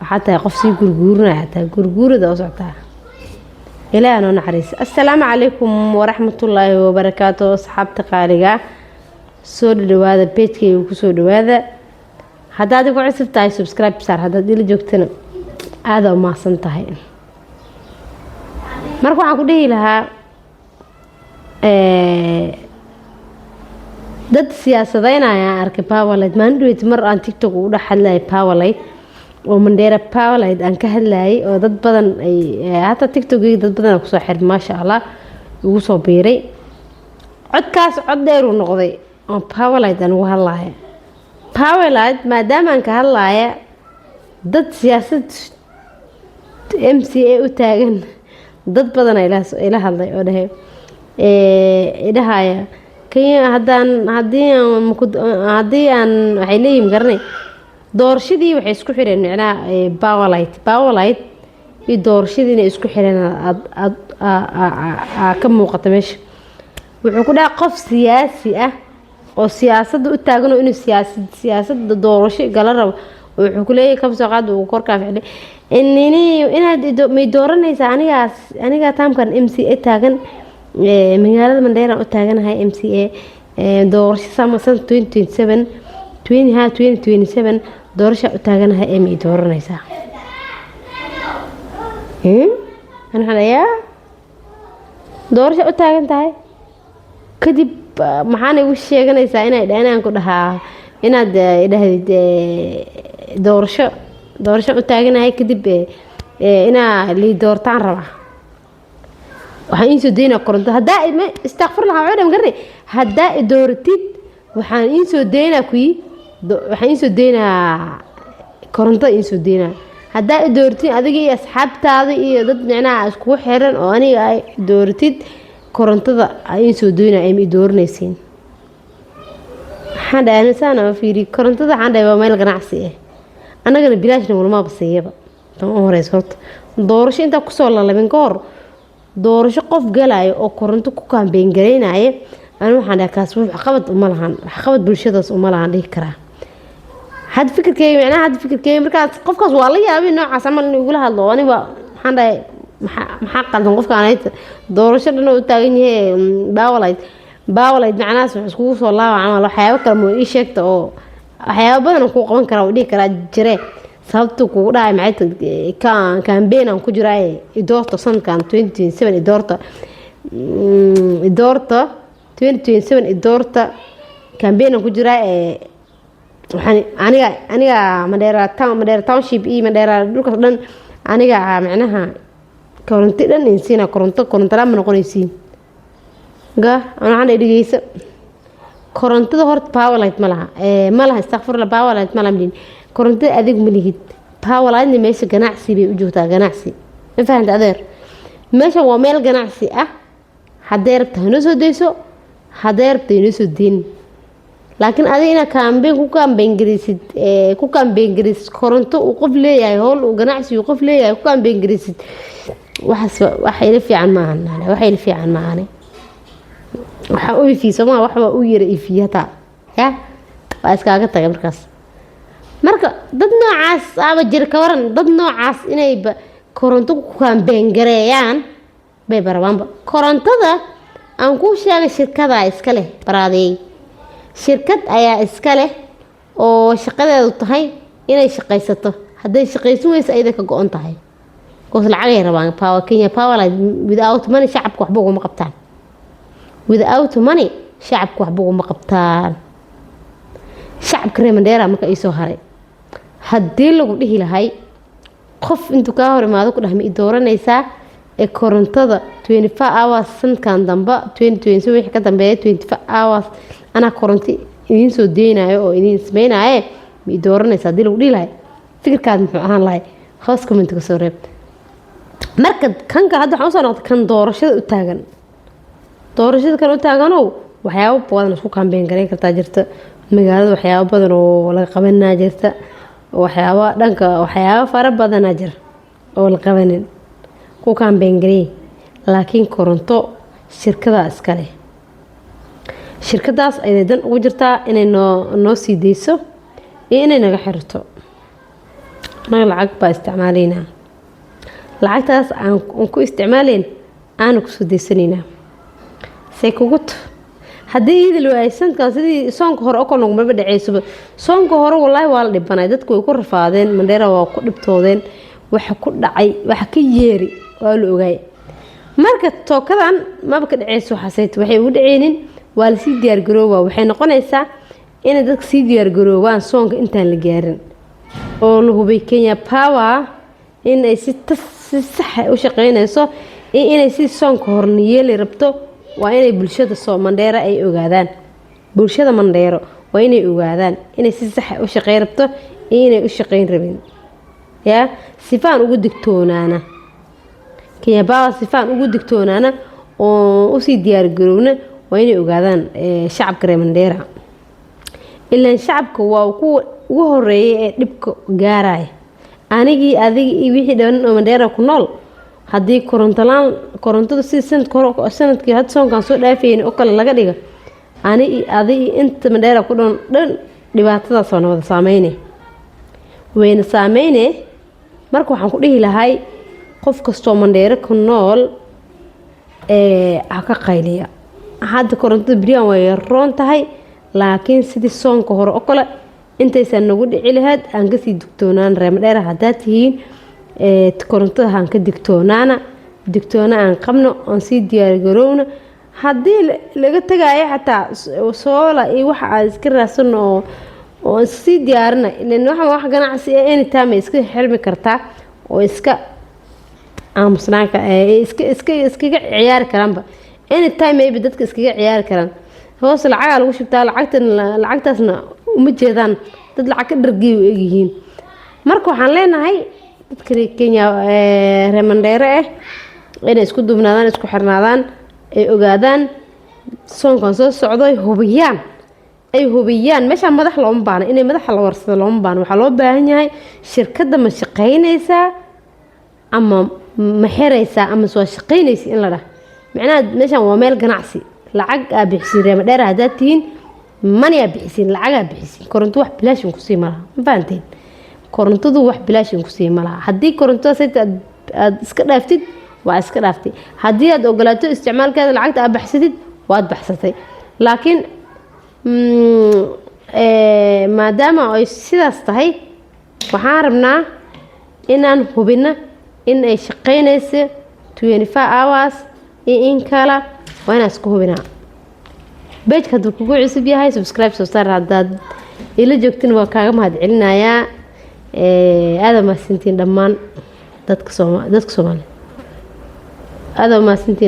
Waxaa tahay qof sii gurguurinaya, tahay gurguurada u socotaa. Ilaah noo naxariisa. Assalaamu calaykum waraxmatullaahi wabarakaatu. Asxaabta qaaliga, soo dhawaada, page-kayga kusoo dhawaada. Haddaad igu cusub tahay, subscribe saar. Haddaad ila joogtana, aada u mahadsan tahay. Marka waxaan ku dhihi lahaa, dad siyaasadeynaya aan arkay Powerlight maalin dhaweyd, mar aan TikTok ugu dhex hadlayay Powerlight oo Mandheera Powerlight aan ka hadlayay, oo dad badan ay hataa TikTokgeyga dad badan kusoo xirmay, maasha Allah, igu soo biiray. Codkaas cod dheeruu noqday oo Powerlight aan ugu hadlaya. Powerlight maadaama aan ka hadlaya, dad siyaasad MCA u taagan, dad badan ila hadlay oo dhahay, idhahaya Kenya haddaan haddii aan haddii aan waxay leeyihin garanay doorashadii waxay isku xireen, micnaha Powerlight iyo doorashadii inay isku xireen aad aad aa ka muuqata meesha. Wuxuu ku dhahay qof siyaasi ah oo siyaasadda u taagan oo inuu siyaasadda doorasho gala rabo, wuxuu ku leeyahay, kaba soo qaad uu korkaa ficlay nini, inaad may dooranaysaa anigaas, anigaa taamkan MCA taagan, magaalada Mandheera u taaganahay MCA doorasho sama san 2027, twenty ha 2027 doorasha u taaganahay ee may dooranaysaa? Ani waxaan dhahayaa, doorasha u taagan tahay, kadib maxaana igu sheeganaysaa inay inaan ku dhahaa inaad idhahdid doorasho u taaganahay, kadib inaa lii doortaan rabaa, waxaan iin soo daynaa koronto. Haddaa istakfirlah, waxaa dhan garanay, haddaa i dooratid waxaan iin soo daynaa kuyi, waxaan iin soo daynaa koronto, iin soo daynaa. Haddaa i dooratid adiga iyo asxaabtaada iyo dad micnaha iskugu xiran oo aniga ay dooratid, korontada iin soo daynaa, ay ma i dooranaysiin? Waxaan dhahay saan oo fiiri, korontada waxaan dhahay waa meel ganacsi ah, annagana bilaashna walmaaba siiyaba. Tan u horeysa horta, doorasho intaa kusoo lalabin ka hor, doorasho qof galayo oo koronto ku campaign garaynaya, ani waxaan dhahay kaas waxqabad uma lahan, waxqabad bulshadaas uma lahan dhihi karaa. Had fikirkeyga, micnaha had fikirkeyga markaas, qofkaas waa la yaabay noocaas camal inuu igula hadlo. Aniga waxaan dhahay, maxaa qaldan qofkaan? Ayta doorasho dhan oo u taagan yahay Powerlight macnahaas wax iskugu soo laaba camal, waxyaabo kale moo ii sheegta oo waxyaabo badan aan kuu qaban karaa oo dhihi karaa jire. Sababta kugu dhahay maxay tahay? Campaign aan ku jiraaye, idoorta sanadkan 2027, idoorta, idoorta 2027, idoorta, campaign aan ku jiraa ee waxaan aniga Mandheera town, Mandheera township iyo Mandheera dhulkaas dhan aniga macnaha koronto dhan insiina, koronto laan ma noqonaysiin. Ga waxaan dhegeysa, korontada horta Powerlight ma laha, ma laha, istakfurla, Powerlight ma laha midin. Korontada adig ma lihid, Powerlightna meesha ganacsi bay u joogtaa, ganacsi, ma fahanta adeer? Meeshan waa meel ganacsi ah. Hadday rabta hanoo soo dayso, hadday rabta inoo soo deynin, laakiin adiga inaad campaign ku campaign garaysid, ku campaign garaysid koronto uu qof leeyahay, howl uu ganacsi uu qof leeyahay ku campaign garaysid, waxaas wax ila fiican maahan, wax ila fiican maahane. Waxaa u ifiye sooma, waxbaa u yara ifiye hataa ya waa iskaaga tagay markaas. Marka dad noocaas aba jira, ka waran dad noocaas inayba koronto ku campaign gareeyaan bay barabaanba? Korontada aan kuu sheegay, shirkadaa iska leh, baraadeey, shirkad ayaa iska leh oo shaqadeedu tahay inay shaqaysato. Hadday shaqaysan weysa, ayada ka go-on tahay, because lacagay rabaan. Power Kenya Power without money shacabka waxba uguma qabtaan. Without money shacabka waxba uguma qabtaan. Shacabka reer Mandheera marka iisoo haray, haddii lagu dhihi lahay qof intuu kaa hor imaado ku dhah, "Ma i dooranaysaa ee korontada 24 hours sanadkan dambe, 2027 wixii ka dambeeya, 24 hours anaa koronto idiin soo deynayo oo idiin sameynaaye, ma i dooranaysaa?" Haddii lagu dhihi lahay, fikirkaad muxuu ahaan lahay? Hoos comment ka soo reeb. Marka kanka hadda waxaan usoo noqday kan doorashada u taagan. Doorashada kan u taaganow, waxyaabo badan isku campaign garayn kartaa jirta. Magaalada waxyaabo badan oo laga qabanaa jirta, waxyaabo dhanka, waxyaabo fara badanaa jira oo la qabanin, ku campaign gareey. Laakiin koronto shirkadaa iska leh, shirkadaas ayay dan ugu jirtaa inay noo sii deyso iyo inay naga xirto. Anaga lacag baa isticmaalaynaa, lacagtaas aan ku isticmaalayn aana kusoo daysanaynaa. Say kugu haddii iidi la waayay sanadkan, sidii soonka hore oo kale nagumaba dhaceysoba. Soonka hore wallaahi waa la dhibanay, dadku way ku rafaadeen, Mandheera waa ku dhibtoodeen. Waxa ku dhacay, waxa ka yeeri waa la ogaay. Marka tookadan maba ka dhaceyso. Waxaasayt waxay ugu dhaceynin, waa lasii diyaargaroobaa. Waxay noqonaysaa inay dadka sii diyaargaroobaan soonka intaan la gaarin, oo la hubay Kenya Power inay si tas si saxa u shaqeynayso iyo inay si soonka horna yeeli rabto. Waa inay bulshada soo Mandheera ay ogaadaan, bulshada Mandheero waa inay ogaadaan inay si saxa u shaqeyn rabto iyo inay u shaqeyn rabin. Yaa sifaan ugu digtoonaana Kenya Power, sifaan ugu digtoonaana oo usii diyaargarowna, waa inay ogaadaan shacabka reer Mandheera. Ilaan shacabka waa kuwa ugu horeeya ee dhibka gaaraya. Anigii, adiga iyo wixii dhan oo Mandheera ku nool, haddii korontolaan, korontada si sanadka hore, sanadkii hadda soonkaan soo dhaafayni oo kale laga dhiga, ani iyo adi iyo inta Mandheera ku dhan dhan dhibaatadaas waa na wada saameyne, wayna saameyne. Marka waxaan ku dhihi lahay, qof kastoo Mandheero ku nool ee ha ka qayliya. Hadda korontada beryahan way roon tahay, laakiin sidii soonka hore oo kale intaysan nagu dhici lahayd aan kasii digtoonaan. Reer Mandheera haddaad tihiin, korontada aan ka digtoonaana, digtoona aan qabno, aan sii diyaargarowna. Haddii laga tagaayo xataa solar iyo waxa aan iska raadsano oo sii diyaarina, ilan waxaan wax ganacsi ah, anytime ay iska xirmi kartaa oo iska aamusnaan, iska iskaga ciyaari karaanba anytime, maybe dadka iskaga ciyaari karaan. Hoos lacagaa lagu shubtaa, lacagtan lacagtaasna uma jeedaan, dad lacag ka dhargay u egyihiin. Marka waxaan leenahay dadka reer Kenya, reer Mandheere ah, inay isku duubnaadaan, isku xirnaadaan, ay ogaadaan soonkan soo socdo, ay hubiyaan, ay hubiyaan. Meeshaan madax looma baahno, inay madaxa la warsado looma baahno. Waxaa loo baahan yahay shirkadda ma shaqaynaysaa ama ma xiraysaa ama waa shaqaynaysa in la dhah. Macnaha meeshaan waa meel ganacsi, lacag aa bixisiin. Reer Mandheera haddaad tihiin, money aa bixisiin, lacag aa bixisiin. Koronto wax bilaashin kusii malaha, ma fahanteen? Korontadu wax bilaashin kusii malaha. Haddii korontada sayta aad iska dhaaftid, waa iska dhaaftay. Haddii aad ogolaato isticmaalkeeda, lacagta aad baxsatid, waad baxsatay. Laakiin maadaama ay sidaas tahay, waxaan rabnaa inaan hubino in ay shaqaynayso 24 hours iyo in kale. Waa inaan isku hubinaa. Page-ka hadduu kugu cusub yahay, subscribe soo saar. Haddaad ila joogtin, waa kaaga mahad celinayaa. Aada mahadsantiin dhammaan dadka Soomaali, aada mahadsantiin.